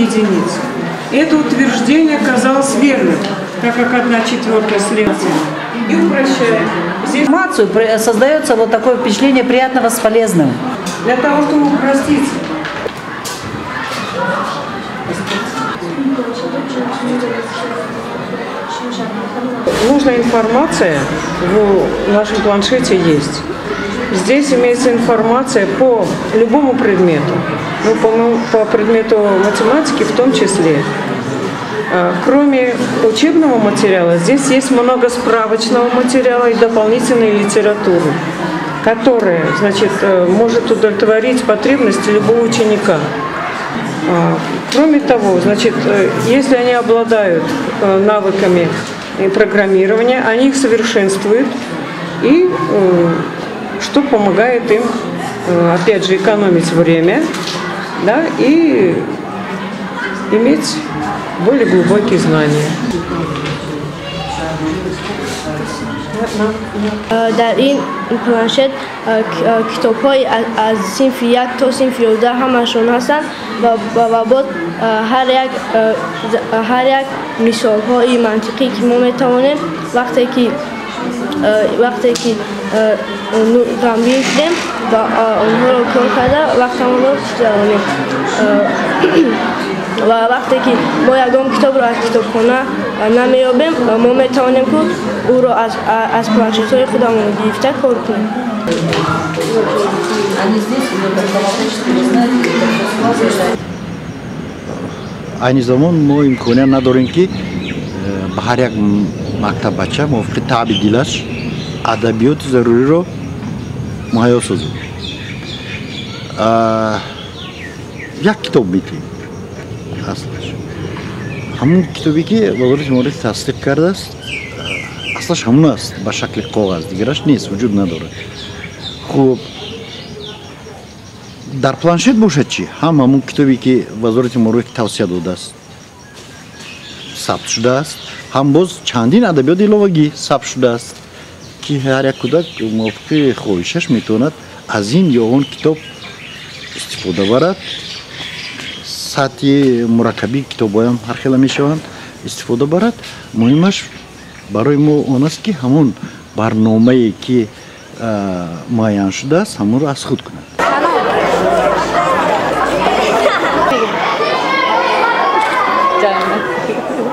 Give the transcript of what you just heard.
единиц. Это утверждение оказалось верным, так как 1/4 следовательно. И упрощает. Здесь информацию создается вот такое впечатление приятного с полезным. Для того, чтобы упростить. Нужная информация в нашем планшете есть. Здесь имеется информация по любому предмету, ну, по предмету математики в том числе. Кроме учебного материала, здесь есть много справочного материала и дополнительной литературы, которая, значит, может удовлетворить потребности любого ученика. Кроме того, значит, если они обладают навыками программирования, они их совершенствуют, и что помогает им, опять же, экономить время, да, и иметь более глубокие знания. Дар ин планшет китобҳои аз синфи 1 то синфи 11 ҳамашон ҳастанд ва боз ҳар як мисолҳои мантиқӣ, ки мо метавонем вақте ки ғамгин шудем ва онҳоро кор карда вақтамонро гузаронем. Ва вақте ки мо ягон китобро аз китобхона намеёбем, мо метавонем ки ӯро аз планшетҳои худамон гирифта кор кунем. Айни замон мо имконият надорем, ки ба ҳар як мактаббача мувофиқи таъби дилаш адабиёти заруриро муҳайё созем. Як китоб метиҳем, аслаш ҳамун китобе, ки Вазорати маориф тасдиқ кардааст, аслаш ҳамун аст, ба шакли коғаз, дигараш нест, вуҷуд надорад. Хуб, дар планшет бошад чӣ? Ҳам ҳамун китобе, ки Вазорати маориф тавсия додааст, сабт шудааст, ҳам боз чандин адабиёти иловагӣ сабт шудааст, ки ҳар як кӯдак мувофиқи хоҳишаш метавонад аз ин ё он китоб истифода барад. Сатҳи мураккабии китобҳоям ҳархела мешаванд, истифода барад. Муҳимаш барои мо он аст, ки ҳамон барномае, ки муайян шудааст, ҳамонро аз худ кунад.